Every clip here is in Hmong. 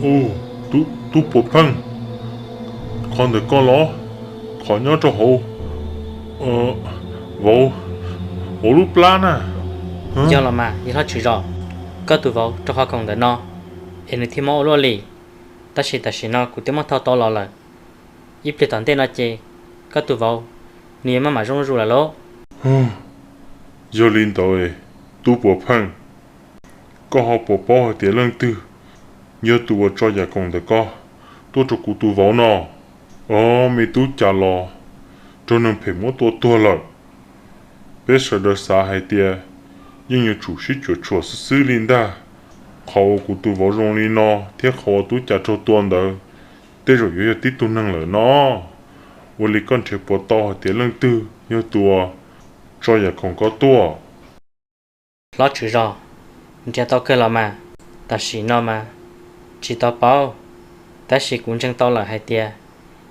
Ub, tub puas pheej, qhov ntawm koj los, qhov nyob rau hauv vauv, vauv lub plab na. Yog los mas yog hlob tswv zos, koj tus vauv rau qhov khoom ntawm no es nws thiaj mob ua luaj li. Tab sis tam sim no kuv twb muab thau tau los lawm. Ib pliag tom ntej no ces koj tus vauv nws yuav maj mam zoo zuj zus lawm lauj. Yog li ntawd, tub puas pheej, koj ho puas paub hais tias leej twg yog tus uas tso yam khoom ntawm koj tuaj rau kuv tus vauv no? Ob, me tub cas los raug neeg phem muab tua tuag lawm. Peb sawv daws xav hais tias yeej yuav tsum sib cuam tshuam xwb xwb li ntag. Qhov uas kuv tus vauv zoo li no thiab qhov uas tub cas raug tua ntawd, tej zaum yuav yog tib tug neeg lawm no. Ua li koj nrhiav puas tau hais tias leej twg yog tus uas tso yam khoom ko tuaj? Hlob tswv zos, nrhiav tau kawg los mas, tam sim no mas tsis tau paub, tab sis kuv ntseeg tau lawm hais tias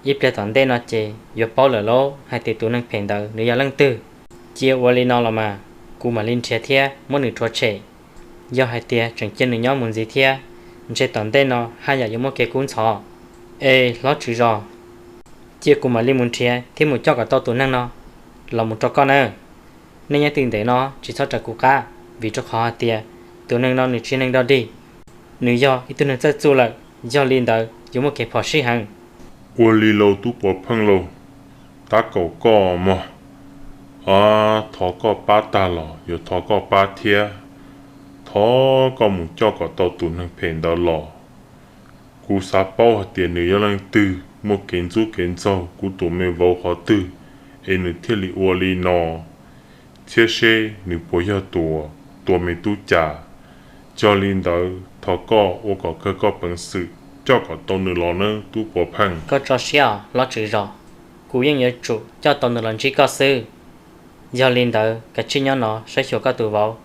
ib pliag tom ntej no ces yuav paub lawm lauj hais tias tus neeg phem ntawd nws yog leej twg. Cia ua li no los mas, kuv mam li nrhiav thiab muab nws rhuav tshem. Yog hais tias tseem cia nws nyob mus ntxiv thiab, ntshe tom ntej no haj yam yuav muaj kev kub ntxhov. Es hlob tswv zos, cia kuv mam li mus nrhiav thiab mus coj kom tau tus neeg no los mus rau koj nawb. Nej nyob twj ywm no tsis txhob raws kuv qab, vim rau qhov hais tias tus neeg no nws tsis yog neeg dog dig, nws yog ib tug neeg txawj txuj lawm, yog li ntawd yuav muaj kev phom sij heev. Ua li lauj tub puas pheej lauj, tab kaum koj mog. Thov koj pab tag los yuav thov koj pab thiab. Thov koj mus coj kom tau tus neeg phem ntawd los. Kuv xav paub hais tias nws yog leej twg, muaj kev ntxub kev ntxaug kuv tus me vauv qhov twg es nws thiaj li ua li no, thiab seb nws puas yog tus tua me tub cas. Yog li ntawd thov koj ua kom kawg koj peev xwm coj kom tau nws los nawb tub puas pheej. Koj tso siab os hlob tswv zos, kuv yeej yuav tsum coj tau nws los ntsib koj xwb. Yog li ntawd kav tsij nyob no saib xyuas koj tus vauv,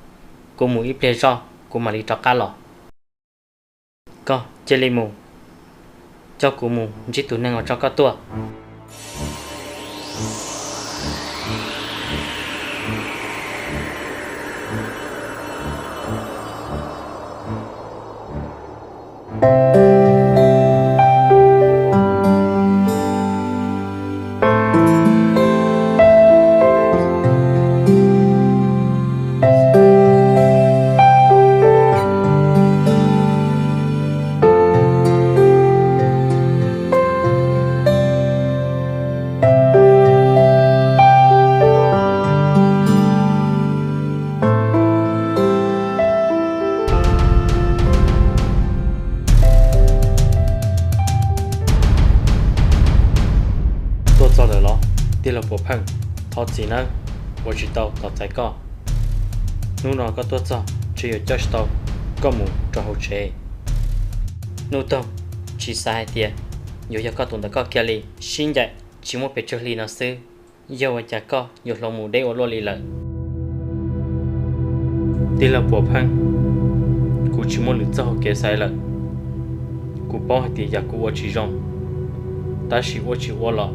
kuv mus ib pliag zoj kuv mam li rov qab los. Koj cia li mus, coj kuv mus ntsib tus neeg uas tso koj tuaj. Tuaj txog lawm los tij laug Puas Pheej? Thov txim nawb, ua tsis tau tos txais koj. Hnub no koj tuaj txog ntshe yuav coj tsis tau koj mus rau hauv tsev. Nuj Toog, tsis xav hais tias yuav yog koj tus ntawm koj kiag li, sib ncaim tsis muaj pes tsawg hli no xwb, yog ua cas koj yuav hloov mus deb ua luaj li lawm? Tij laug Puas Pheej, kuv tsis muaj lwm txoj hau kev xaiv lawm. Kuv paub hais tias yam kuv ua tsis zoo, tab sis ua tsis ua los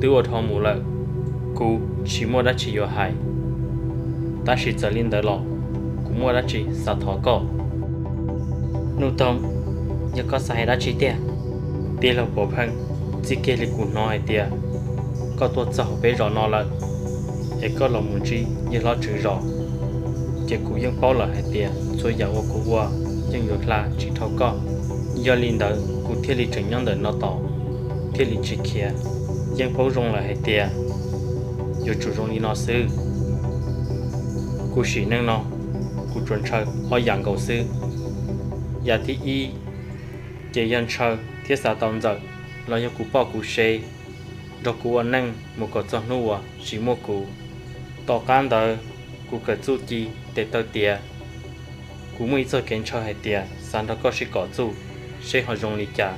twb ua dhau mus lawm, kuv tsis muaj dab tsi yuav hais. Tab sis txawm li ntawd los kuv muaj dab tsi xav thov koj. Nuj Toog, yog koj xav hais dab tsi tiag? Tij laug Puas Pheej, txij kiag li kuv hnov hais tias koj tuaj txog hauv peb zos no lawm, es koj los mus ntsib yawg hlob tswv zos, Ces kuv yeej paub lawm hais tias txhua yam uas kuv ua yeej yuav hla tsis dhau koj. Yog li ntawd kuv thiaj li tseem nyob ntawm no tos, thiaj li tsis khiav. Yeej paub zoo lawm hais tias yuav tsum zoo li no xwb. Kuv sim neej no, kuv tsuas ntshaw ob yam nkaus xwb. Yam thib ib, ces yog ntshaw thiab xav tau Ntxawm los yog kuv poj kuv sev nrog kuv ua neej mus kom txog hnub uas tsis muaj kuv. Tom qab ntawd, kuv kawm txuj ci tes taw tiav. Kuv muaj ib txoj kev ntshaw hais tias xav nrog koj sib kom txuj, seb ho zoo li cas.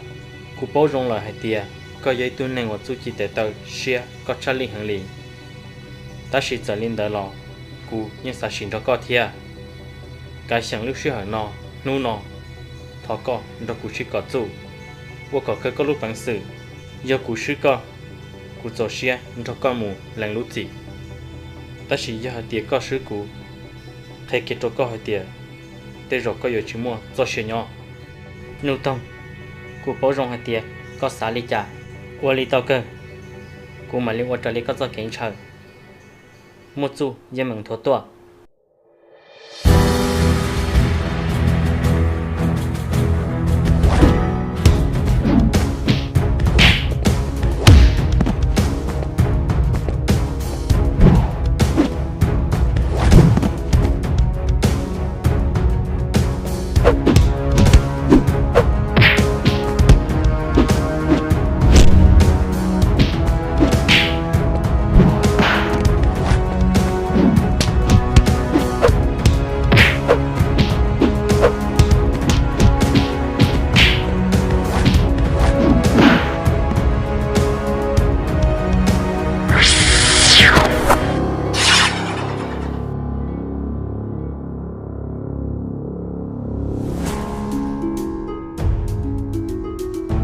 Kuv paub zoo lawm hais tias koj yog ib tug neeg uas txuj ci tes taw siab koj tshaj lij heev li. Tab sis txawm li ntawd los kuv yeej xav sim nrog koj thiab. Kav xyeem lub sij hawm no, hnub no, thov koj nrog kuv sib kom txuj, ua kom kawg koj lub peev xwm. Yog kuv swb koj, kuv txaus siab nrog koj mus lees lub txim. Tab sis yog hais tias koj swb kuv, qhia kiag rau koj hais tias tej zaum koj yuav tsis muaj txoj sia nyob. Nuj Toog, kuv paub zoo hais tias koj xav li cas. Ua li tau kawg, kuv mam li ua raws li koj txoj kev ntshaw. Muaj txuj yeej meem nthuav tuaj.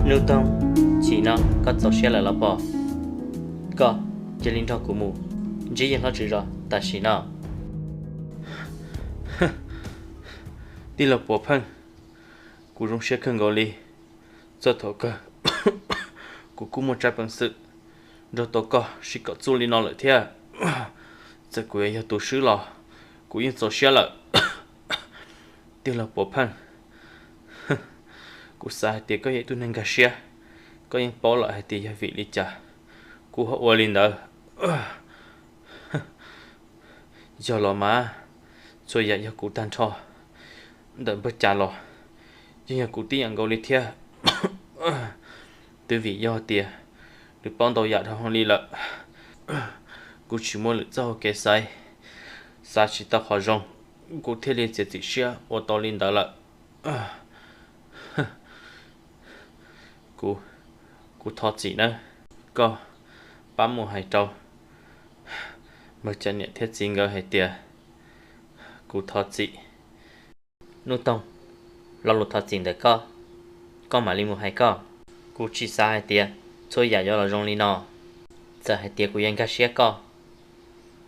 Nuj Toog, chim no koj txaus siab lawm los pom? Koj cia li nrog kuv mus ntsib yawg hlob tswv zos tam sim no. Tij laug Puav Pheej, kuv zoo siab kawg nkaus li. Txog thaum kawg kuv kuj muaj tsab peev xwm nrog tau koj sib kom txuj li no lawm thiab. Txawm kuv yog tus swb los kuv yeej txaus siab lawm. Tij laug Puav Pheej, kuv xav hais tias koj yog ib tug neeg nkag siab, koj yeej paub lawm hais tias yog vim li cas kuv ho ua li ntawd. Yog los mas, txhua yam yog kuv tag nrho. Ntawm npawg Cas los yeej yog kuv tib yam nkaus li thiab. Twb vim yog tias nws paub ntau yam dhau heev li lawm, kuv tsis muaj lwm txoj hau kev xaiv, xav tsis tau qhov zoo, kuv thiaj li txiav txim siab ua tau li ntawd lawm. Kuv, kuv thov txim nawb. Koj pab mus hais rau npawg Cas niam thiab txiv nkawd hais tias kuv thov txim. Nuj Toog, lo lus thov txim ntawm koj, koj mam li mus hais koj. Kuv tsis xav hais tias txhua yam yuav los zoo li no. Txawm hais tias kuv yuav nkag siab koj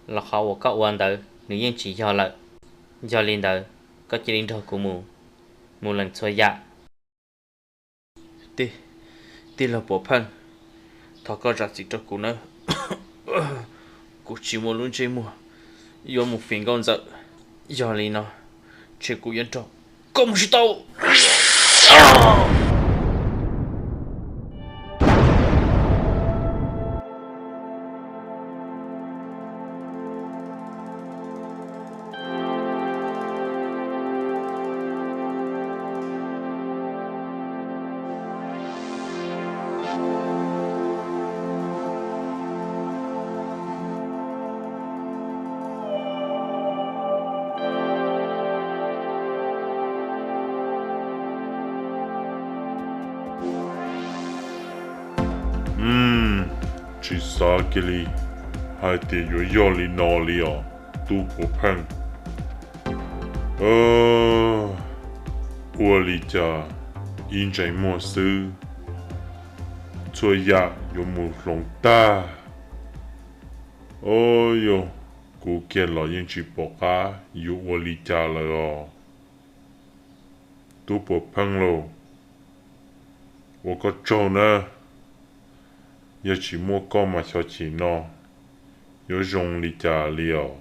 los qhov uas koj ua ntawd nws yeej tsis yog lawm. Yog li ntawd, koj cia li nrog kuv mus, mus lees txhua yam. Tij, tij laug Puav Pheej, thov koj zam txim rau kuv nawb. Kuv tsis muaj lub ntsej muag yuav mus fim nkauj ntxawm. Yog li no, ntshe kuv yuav nrog koj mus tsis tau. Tsis xav kiag li hais tias yuav yog li no li os, tub Puav Pheej. Ua li cas ib ntsais muag xwb, txhua yam yuav mus hloov tag. Au yau, kuv kiag los yeej tsis pom qab yuav ua li cas lawm os. Tub Puav Pheej lauj, ua koj tsaug nawb. Yog tsis muaj koj mas xyov chim no yuav zoo li cas li os.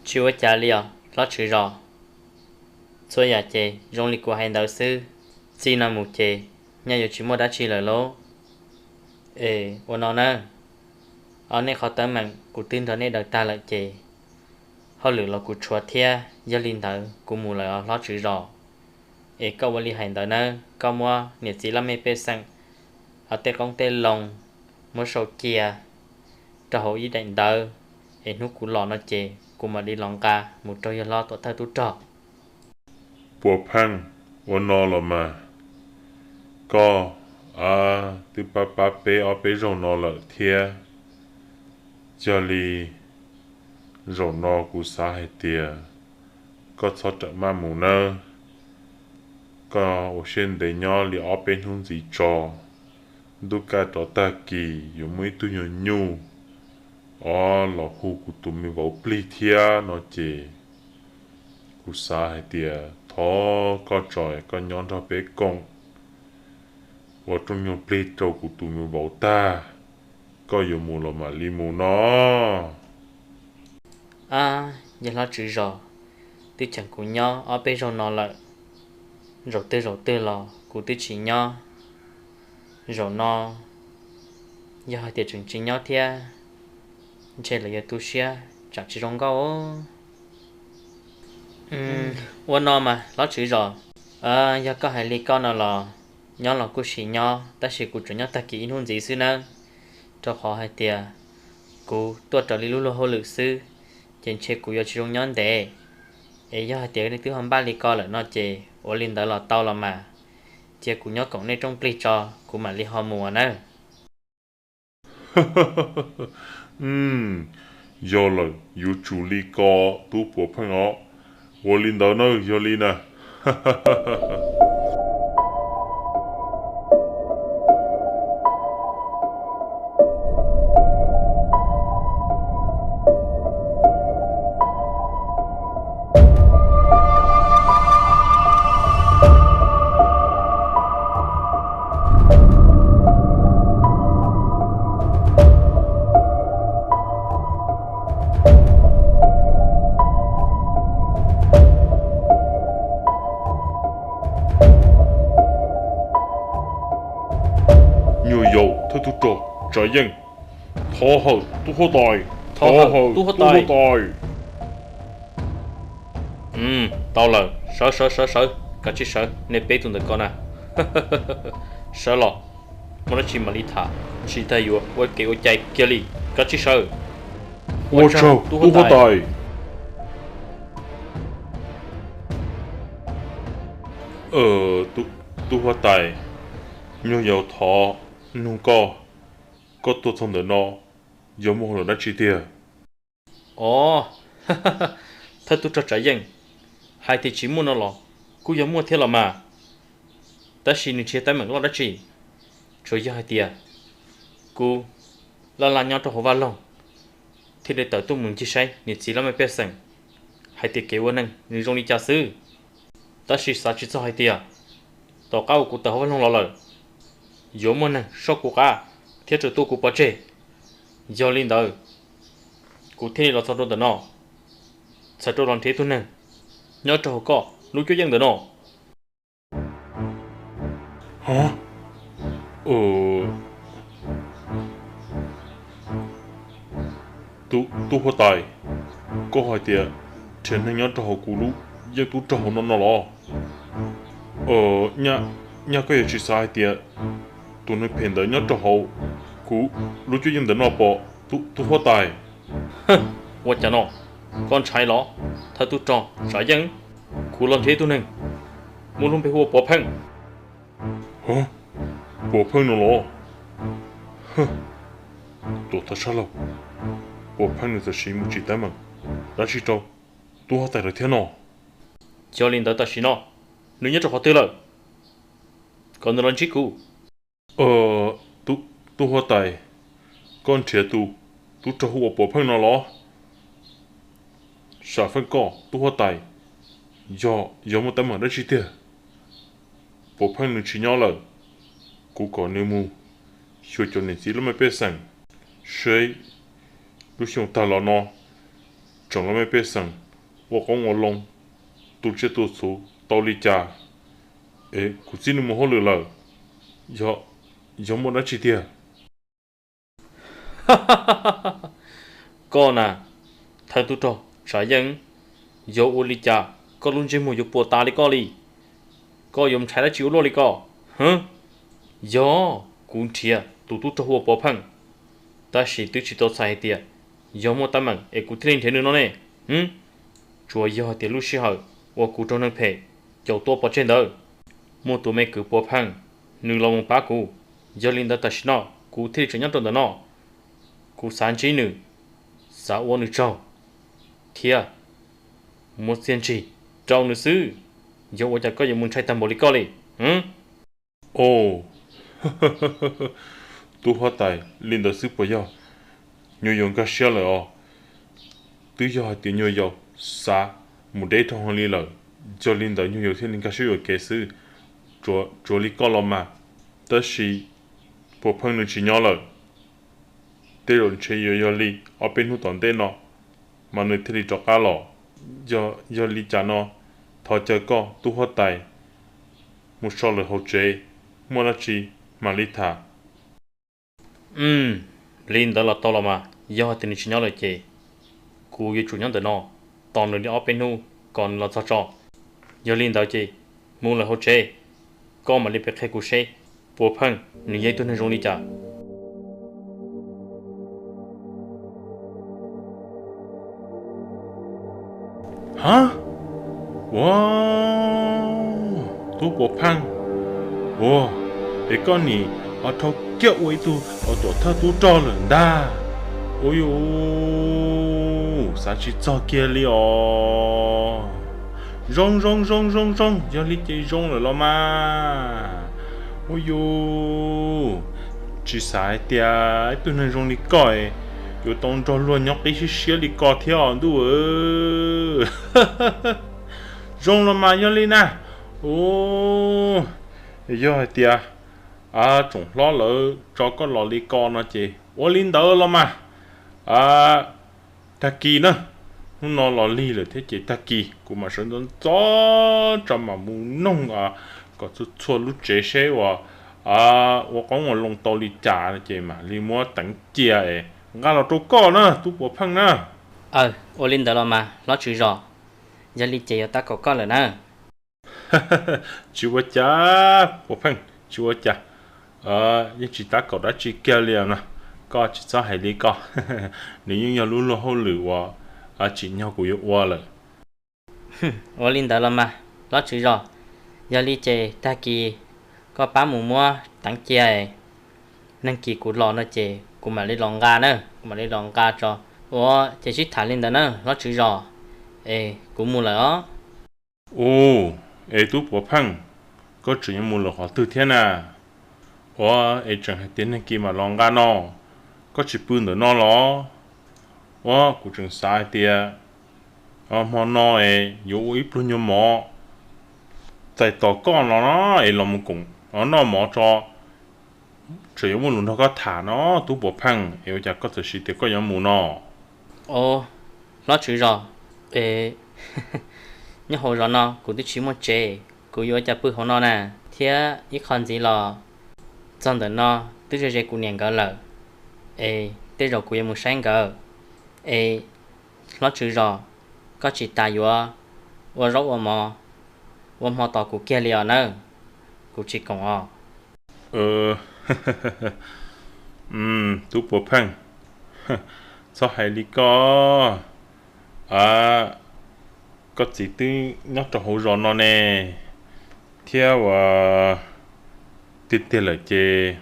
Tsis ua cas li os, Hlob tswv zos, txhua yam ces zoo li kuv hais ntawd xwb. Txij no mus ces nyaj yuav tsis muaj dab tsi lawm lauj. Es ua no nawb, ob nej qhov teeb meem kuv twb nrog nej daws tag lawm ces hauj lwm los kuv tshuav thiab, yog li ntawd kuv mus lawm os hlob tswv zos. Es koj ua li hais ntawd nawb, koj muab niam txiv laj mej pej xeem, tej qoob tej loo muab sau cia rau hauv ib daim ntawv, es hnub kuv los no ces kuv mam li los nqa mus rau yawg hlob tuam thawj tub rog. Puas pheej, ua no los mas, koj twb pab pab peb ob peb zaug no lawm thiab. Yog li zaum no kuv xav hais tias koj txhob rawm maj mus nawb. Koj ua siab ntev nyob li ob peb hnub ntxiv tso, ntuj kaj rov tag kis yuav muaj ib tug nyuag nyuj o los hu kuv tus me vauv plig thiab no ces kuv xav hais tias thov koj tso koj nyob nrog peb koom ua rooj nyuag plig rau kuv tus me vauv tag. Koj yuav mus los mam li mus no. Ab, yawg hlob tswv zos twb cheem kuv nyob ob peb zaug no lawm, zaum twg zaum twg los kuv twb tsis nyob. Zaum no yog hais tias tseem tsis nyob thiab, ntshe lawv yuav tu siab tsam tsis zoo nkauj. Ua no mas hlob tswv zos, yog koj hais li koj no los nyob los kuj sim nyob, tab sis kuv tsuas nyob tag kis ib hnub ntxiv xwb nawb, rau qhov hais tias kuv tuaj raws li lub luag hauj lwm xwb, ces ntshe kuv yuav tsis zoo nyob ntev. Es yog hais tias nej twb ho npaj li ko lawm no ces ua li ntawd los tau los mas, cia kuv nyob koom nej rooj plig tso, kuv mam li ho mus nawb. Yog lawm yuav tsum li ko, tub puas pheej os. Ua li ntawd na, yog li na. Nyuag yaus thawj tub rog Tsav Yeej, thov hawm tub huab tais, thov hawm tub huab tais. Tau lawm, sawv sawv sawv sawv, kav tsij sawv, nej peb tug ntawm ko na. Sawv los, muaj dab tsi mam li tham, tsis tas yuav ua kev ua cai kiag li, kav tsij sawv. Ua tsaug tub huab tais. Tub huab tais, nyuag yaus thov nug koj, koj tuaj txog ntawm no yog muaj hauj lwm dab tsi tiag? Os, thawj tub rog Tsav Yeej, hais tias tsis muaj no los kuj yog muaj thiab los mas, tab sis nws tsis yog teeb meem loj dab tsi, tsuas yog hais tias kuv laj laj nyob rau hauv vaj loog, thiaj li tawm tuaj mus ncig saib niam txiv laj mej pej xeem hais tias kev ua neej nws zoo li cas xwb. Tab sis xav tsis txog hais tias tom qab uas kuv tawm hauv vaj loog los lawm, yuav muaj neeg soj kuv qab thiab tseem tua kuv pov tseg. Yog li ntawd, kuv thiaj li los txog rau ntawm no, txhais rau los nrhiav ib tug neeg nyob rau hauv koj lub cuab yeej ntawm no. Tub huab tais, koj hais tias nrhiav neeg nyob rau hauv kuv lub yeej tub rog hauv no no los? Nyaj koj yuav tsis xav hais tias tus neeg phem ntawd nyob rau hauv kuv lub cuab yeej ntawm no pom, tub huab tais? Ua cas no, koj ntshai los? Thawj tub rog Tsav Yeej, kuv los nrhiav ib tug neeg muaj lub npe hu ua Pov Pheej. Pov Pheej no los? Tuam thawj sab laug, Pov Pheej nws txawm sim mus tsim teeb meem dab tsi rau tub huab tais lawv thiab no? Yog li ntawd tam sim no nws nyob rau qhov twg lawm? Kom nws los ntsib kuv. Tub huab tais, koj nrhiav tus tub rog hu ua Pov Pheej no los? Sam feej koj tub huab tais, yog yog muaj teeb meem dab tsi tiag? Pov Pheej nws tsis nyob lawm, kuv kom nws mus xyuas cov niam txiv laj mej pej xeem seb lub xyoo tag los no tsoom laj mej pej xeem ua qoob ua loo, tu tsiaj tu txhu tau li cas es kuv txib nws mus hauj lwm lawm, yog, yog muaj dab tsi tiag? Koj na, thawj tub rog Tshav Yeej, yog ua li cas koj lub ntsej muag yuav puas tas li koj li? Koj yuav ntshai dab tsi ua luaj li koj? Hwb, yog kuv nrhiav tus tub rog hu ua Pov Pheej, tab sis twb tsis tau txhais hais tias yog muaj teeb meem es kuv thiaj li nrhiav nws no ne. Hwb, tsuas yog hais tias lub sij hawm uas kuv raug neeg phem caum tua pov tseg ntawd, muaj tus me kwv Pov Pheej, nws los mus pab kuv. Yog li ntawd tam sim no kuv thiaj li tseem nyob rau ntawm no, kuv xav ntsib nws, xav ua nws tsaug, thiab muab txiaj ntsig rau nws xwb. Yog ua cas koj yuav mus ntshai tag npaum li koj li? Hwb, o, tub huab tais, li ntawd xwb puas yog? Nyuag yaus nkag siab lawm os. Twb yog hais tias nyuag yaus xav mus deb rau hauv li lawm, yog li ntawd nyuag yaus thiaj li nkag siab yuam kev xwb. Tsuas li koj los mas. Tab sis Pov Pheej nws tsis nyob lawm. Tej zaum ntshe yuav yog li ob peb hnub tom ntej no mas nws thiaj li rov qab los. Yog, yog li cas no, thov caw koj tub huab tais mus so lawm hauv tsev, muaj dab tsi mam li tham. Li ntawd los tau los mas, yog tias nws tsis nyob lawm ces kuv yuav tsum nyob ntawm no tos nws li ob peb hnub kom nws los txog tso. Yog li ntawd ces mus lawm hauv tsev, koj mam li pem qhia kuv seb Pov Pheej nws yog ib tug neeg zoo li cas. Ha, ua, tub Pov Pheej, ua, es koj nim ho dhau kiag ua ib tug tuam thawj tub rog lawm ntag. Ua yuj, xav tsis txog kiag li os. Zoo zoo zoo zoo zoo, yog li ces zoo lawm los mas. Ua yuj, tsis xav hais tias ib tug neeg zoo li koj yuav tau nrog luag nyob qib siab siab li ko thiab os ntuj. Zoo los mas yog li na. Ua, yog hais tias tsoom hlob lawv tso koj los li ko no ces ua li ntawd los mas. Tag kis na, hnub no los lig lawm thiab ces tag kis kuv mam sawv ntxov ntxov tso mam mus noog kom txhua txhua lub tsev seb uas ua qoob ua loo tau li cas ces mam li muab teev cia es nqa los rau koj na tub Puas Pheej na. Aw, ua li ntawd los mas hlob tswv zos, yog li ces yuav tab kaum koj lawm na. Tsis ua cas Puas Pheej, tsis ua cas. Yeej tsis tab kaum dab tsi kiag li no, koj tsis txhob hais li koj. Nws yeej yog lub luag hauj lwm uas tsim nyog kuv yuav ua lawm. Ua li ntawd los mas hlob tswv zos, yog li ces tag kis koj pab mus muab teev cia, neeg kis kuv los no ces kuv mam li los nqa na, kuv mam li los nqa tso. Ua ces sib tham li ntawd na hlob tswv zos, es kuv mus lawm os. Ua, es tub Puas Pheej, koj tseem yuav mus lawm qhov twg thiab na? Ua, es tseem hais tias neeg kis mam los nqa no, koj tsis pw ntawm no los? Ua, kuv tseem xav hais tias hmo no es yuav ua ib pluag nyuag mov txais tos koj no es los mus koom noj mov tso, tseem yuav muaj lus nrog koj tham no tub Puas Pheej, es ua cas koj txawm siv tias koj yuav mus no? Os, hlob tswv zos, es nyob hauv zos no kuv twb tsis muaj tsev, kuv yuav ua cas pw hauv no na, thiab ib qho ntxiv los txog ntawm no twb ze ze kuv niam nkawd lawm, es tej zaum kuv yuav mus saib nkawd. Es hlob tswv zos, koj tsis tas yuav ua zaub ua mov, ua hmo tos kuv kiag li os nawb, kuv tsis koom os. Tub Puas Pheej, txhob hais li koj. Koj txiv twb nyob rau hauv zos no ne, thiab uas tiag tiag lawm ces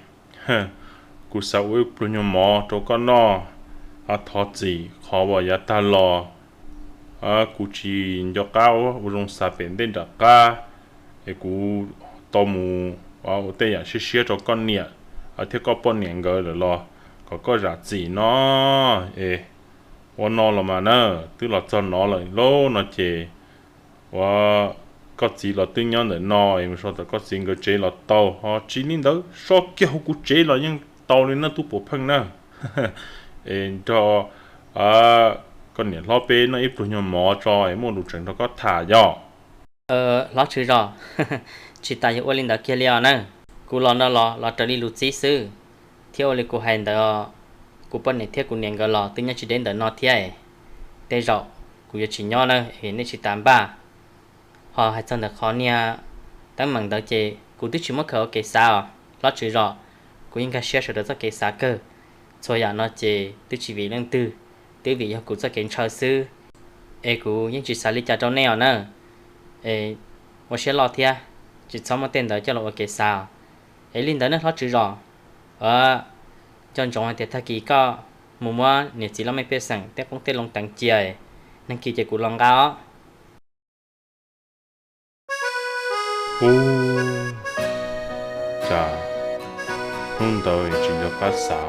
kuv xav ua ib pluag nyuag mov rau koj noj. Thov txim qhov uas yav tag los kuv tsis nco qab ua zoo xav pem ntej nram qab, es kuv tau mus ua tej yam siab siab rau koj niam thiab koj poj niam nkawd lawm los kom koj zam txim no. Es ua no los mas na, twb los txog no lawm lauj no ces ua koj txiv los twb nyob ntawm no es mus so tom koj txiv nkawd tsev los tau, ho tsis li ntawd so kiag hauv kuv tsev los yeej tau li na tub Puas Pheej na. Es nrog Koj niam hlob peb noj ib pluag nyuag mov tso es muaj lus tseem nrog koj tham yog. Hlob Tswv Zos, tsis tas yuav ua li ntawd kiag li os na. Kuv los no los los raws li lus txib xwb, thiab ua li kuv hais ntawd. Kuv poj niam thiab kuv niam nkawd los twb nyob tsis deb ntawm no thiab. Tej zaum kuv yuav tsis nyob na, nej tsis tas npaj. Ho hais txog ntawm qhov niag teeb meem ntawd ces kuv twb tsis muab khaws ua kev xav os hlob Tswv Zos. Kuv yeej nkag siab sawv daws txoj kev xav kawg. Txhua yam no ces twb tsis vim leej twg, twb vim yog kuv txoj kev ntshaw xwb. Es kuv yeej tsis xav li cas rau nej os na. Es ua siab loj thiab, tsis txhob muab tej ntawd coj los ua kev xav. Es li ntawd nej hlob Tswv Zos, nco ntsoov hais tias tag kis koj mus muab niam txiv laj mej pej xeem tej qoob tej loo teev cia, nag kis ces kuv los nqa os. Ub, cas hnub ntawd tsis nco qab xav,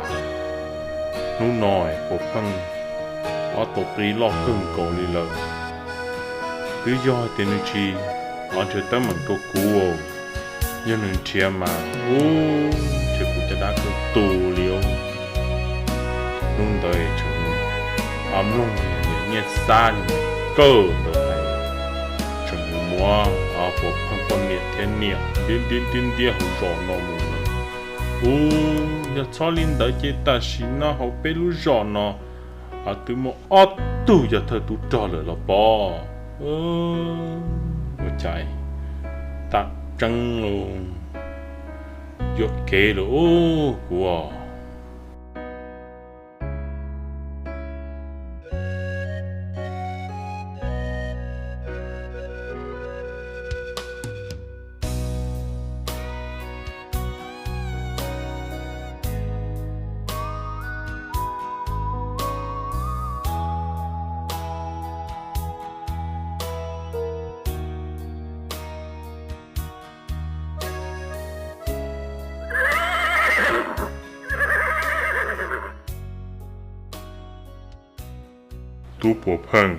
hnub no Puas Pheej ob tau qi loj kawg nkaus li lawm. Twb yog hais tias nws tsis nrhiav teeb meem rau kuv, yog nws nrhiav mas ub, ntshe kuv caj dab kawg tu li. Hnub ntawd tseem mloog niam Nyiaj Xab kawg ntawd hais, tseem mus muab Puas Pheej poj niam thiab niam ntiab ntiab ntiab ntiab hauv zos no mus lawm. Ub, yog txhob li ntawd ces tam sim no hauv peb lub zos no twb muaj ob tug yog thawj tub rog lawm los pob. Ua cas tam tseeb los yuam kev lawm ub kuv os. Tub Puas Pheej,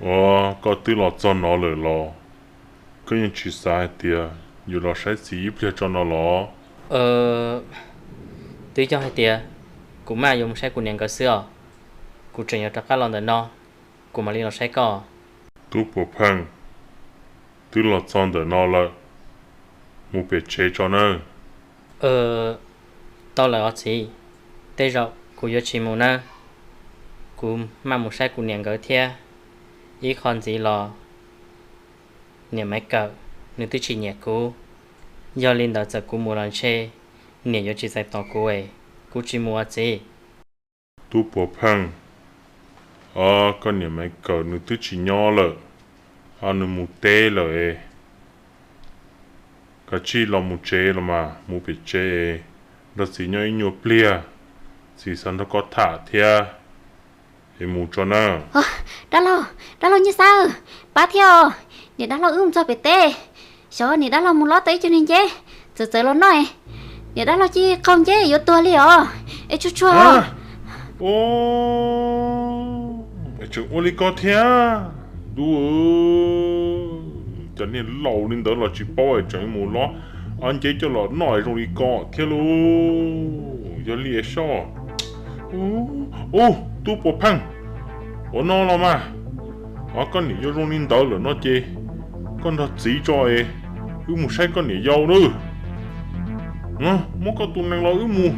ua koj twb los txog no lawm los koj yeej tsis xav hais tias yuav los saib txiv ib pliag tso no los? Twb yog hais tias kuv maj yuav mus saib kuv niam nkawd xwb os. Kuv tseem yuav rov qab los ntawm no, kuv mam li los saib koj. Tub Puas Pheej, twb los txog ntawm no lawm, mus pem tsev tso nawb. Tau lawm os txiv, tej zaum kuv yuav tsis mus nawb. Kuv maj mus saib kuv niam nkawd thiab. Ib qho ntxiv los niam Maiv Kawm nws twb tsis nyiam kuv, yog li ntawd txawm kuv mus los ntshe niam yuav tsis txais tos kuv es kuv tsis mus os txiv. Tub Puas Pheej, koj niam Maiv Kawm nws twb tsis nyob lawm, nws mus teb lawm es koj cia li los mus tsev los mas, mus pem tsev es nrog txiv nyob ib nyuag pliag, txiv xav nrog koj tham thiab, es mus tso nawb. Dab laug, dab laug Nyiaj Xab, pab thiab os, niam dab laug wb mus txog pem teb, xyov niam dab laug mus lob tau ib co niag nceb txawv txawv los noj, niam dab laug cia li qaug nceb yuav tuag li os, es tsuag tsuag. Es tseem ua li ko thiab, dub, cov niag laus li ntawd los tsis paub es tseem mus lob nceb coj los noj zoo li ko thiab lauj. Yog li es soj, ub, Tub Puas Pheej, ua no los mas, koj niam yog zoo li ntawd lawm no ces koj nrog txiv tso es wb mus saib koj niam yau nawb. Muab koj tus nees los wb mus.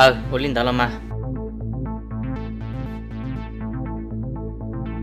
Aw, ua li ntawd los mas.